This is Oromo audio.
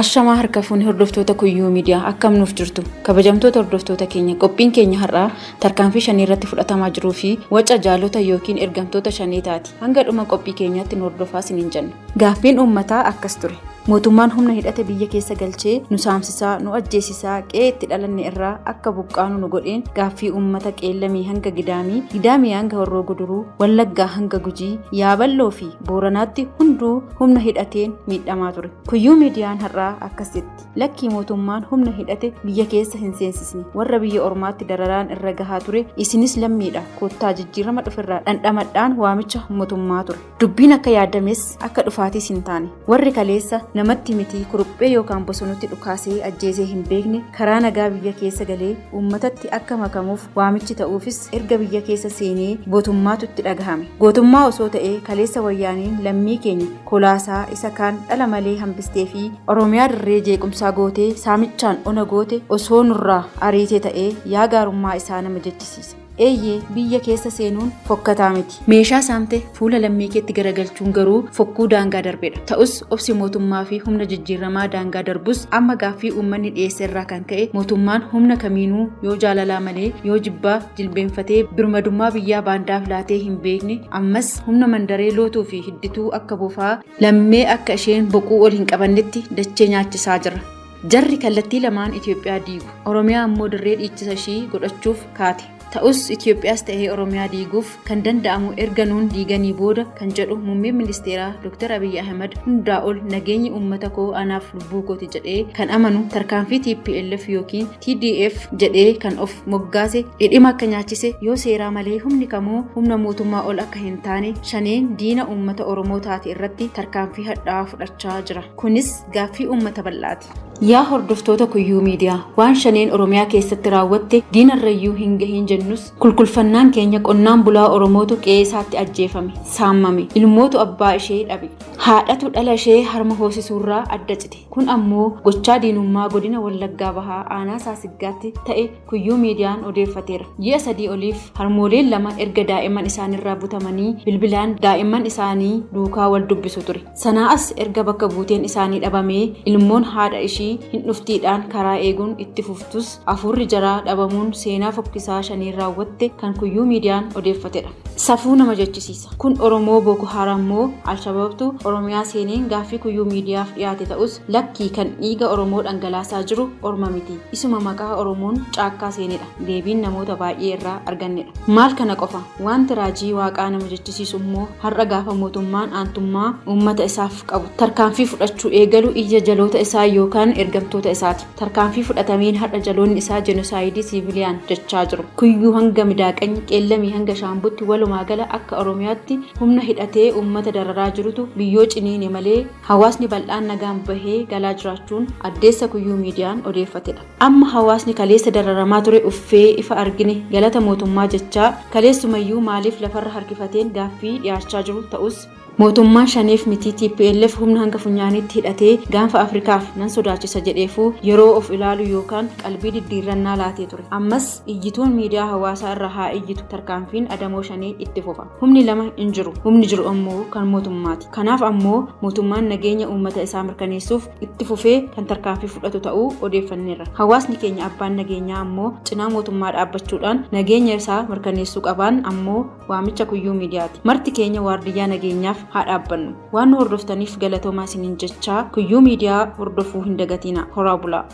Ashamaa harka fuuni hordoftoota Kuyyuu Miidiyaa, akkam nuuf jirtu? Kabajamtoota hordoftoota keenya, qophiin keenya har'aa tarkaanfii shanii irratti fudhatamaa jiruu fi waca jaalota yookiin ergamtoota shanee taati. Hanga dhuma qophii keenyaatti nu hordofaa isiniin jenna. Gaaffiin uummataa akkas ture. Mootummaan humna hidhate biyya keessa galchee nu saamsisaa, nu ajjeesisaa, qe'ee itti dhalanne irraa akka buqqaanu nu godheen gaaffii uummata Qeellamii hanga Gidaamii, Gidaamii hanga Horroo Guduruu, Wallaggaa hanga Gujii, Yaaballoo fi Booranaatti hunduu humna hidhateen miidhamaa ture. Kuyyuu Miidiyaan har'aa akkas jetti. Lakkii, mootummaan humna hidhate biyya keessa hin seensisne. Warra biyya ormaatti dararaan irra gahaa ture, isinis lammiidha, kottaa jijjiirama dhuferraa dhandhamadhaan waamicha mootummaa ture. Dubbiin akka yaadames akka dhufaatiis hin taane. Warri kaleessa namatti mitii kuruphee yookaan bosonutti dhukaasee ajjeesee hin beekne karaa nagaa biyya keessa galee uummatatti akka makamuuf waamichi ta'uufis erga biyya keessa seenee gootummaatu itti dhagahame. Gootummaa osoo ta'ee kaleessa Wayyaaneen lammii keenya kolaasaa isa kaan dhala malee hambistee fi Oromiyaa dirree jeequmsaa gootee saamichaan ona goote osoo nurraa ariitee ta'ee yaa gaarummaa isaa nama jechisiisa. Eeyyee, biyya keessa seenuun fokkataa miti. Meeshaa saamte fuula lammii keetti garagalchuun garuu fokkuu daangaa darbedha. Ta'us obsi mootummaa fi humna jijjiirramaa daangaa darbus, amma gaaffii uummanni dhiyeesse irraa kan ka'e mootummaan humna kamiinuu yoo jaalalaa malee yoo jibbaa jilbeenfatee birmadummaa biyyaa baandaaf laatee hin beekne, ammas humna mandaree lootuu fi hiddituu akka bofaa lammee akka isheen boquu ol hin qabannetti dachee nyaachisaa jira. Jarri kallattii lamaan Itoophiyaa diigu. Oromiyaa ammoo dirree dhiichisa ishii godhachuuf kaate. Ta'us Itoophiyaas ta'ee Oromiyaa diiguuf kan danda'amu erga nuun diiganii booda kan jedhu muummeen ministeeraa Dr. Abiyyi Ahmad, hundaa ol nageenyi uummata koo anaaf lubbuu kooti jedhee kan amanu, tarkaanfii TPLF yookiin TDF jedhee kan of moggaase dhidhima akka nyaachise, yoo seeraa malee humni kamuu humna mootummaa ol akka hin taane, shaneen diina uummata Oromoo taate irratti tarkaanfii hadhaa'aa fudhachaa jira. Kunis gaaffii uummata bal'aati. Yaa hordoftoota Kuyyuu Miidiyaa, waan shaneen Oromiyaa keessatti raawwatte diinarrayyuu hin gahiin jennus, kulkulfannaan keenya qonnaan bulaa Oromootu qe'ee isaatti ajjeefame, saamame, ilmootu abbaa ishee dhabe. Haadhatu dhala ishee harma hoosisuurraa adda cite. Kun ammoo gochaa diinummaa godina Wallaggaa Bahaa aanaa Saasiggaatti ta'e Kuyyuu Miidiyaan odeeffateera. Ji'a 3 oliif harmooleen lama erga daa'imman isaanirraa butamanii bilbilaan daa'imman isaanii duukaa wal dubbisu ture. Sanaa as erga bakka buuteen isaanii dhabamee ilmoon haadha ishii hin dhuftiidhaan karaa eeguun itti fuftus, afuurri jaraa dhabamuun seenaa fokkisaa shaniin raawwatte kan Kuyyuu Miidiyaan odeeffatedha. Safuu nama jechisiisa. Kun Oromoo Boko Haram moo Alshababtu Oromiyaa seeneen gaaffii Kuyyuu Miidiyaaf dhiyaate ta'us, lakkii, kan dhiiga Oromoo dhangalaasaa jiru orma miti. Isuma maqaa Oromoon caakkaa seenedha deebiin namoota baay'ee irraa argannedha. Maal kana qofa, waanti raajii waaqaa nama jechisiisu immoo har'a gaafa mootummaan aantummaa uummata isaaf qabu tarkaanfii fudhachuu eegalu iyya jaloota isaa yookaan ergamtoota isaati. Tarkaanfii fudhatameen har'a jaloonni isaa jenosaayidii siiviliyaan jechaa jiru. Kuyyuu hanga Midaaqany, Qeellamii hanga Shaambutti, walumaa gala akka Oromiyaatti humna hidhatee uummata dararaa jirutu biyyoo ciniine malee hawaasni bal'aan nagaan bahee galaa jiraachuun addeessa Kuyyuu Miidiyaan odeeffatedha. Amma hawaasni kaleessa dararamaa ture uffee ifa argine, galata mootummaa jechaa, kaleessumayyuu maaliif lafarra harkifateen gaaffii dhiyaachaa jiru ta'us, mootummaan shaneef mitii tplf humna hanga funyaaniitti hidhatee gaanfa Afrikaaf nan sodaachisa jedheefuu yeroo of ilaalu yookaan qalbii diddiirrannaa laatee ture. Ammas iyyituun miidiyaa hawaasaa irra haa iyyitu, tarkaanfiin adamoo shanee itti fufa. Humni lama hin jiru. Humni jiru ammoo kan mootummaati. Kanaaf ammoo mootummaan nageenya uummata isaa mirkaneessuuf itti fufee kan tarkaanfii fudhatu ta'uu odeeffanneerra. Hawaasni keenya abbaan nageenyaa ammoo cinaa mootummaa dhaabbachuudhaan nageenya isaa mirkaneessuu qabaan ammoo waamicha Kuyyuu Miidiyaati. Marti keenya waardiyyaa nageenyaaf haa dhaabbannu. Waan nu hordoftaniif galatoomaa isiniin jechaa, Kuyyuu Miidiyaa hordofuu hin dagatinaa. Horaa bulaa.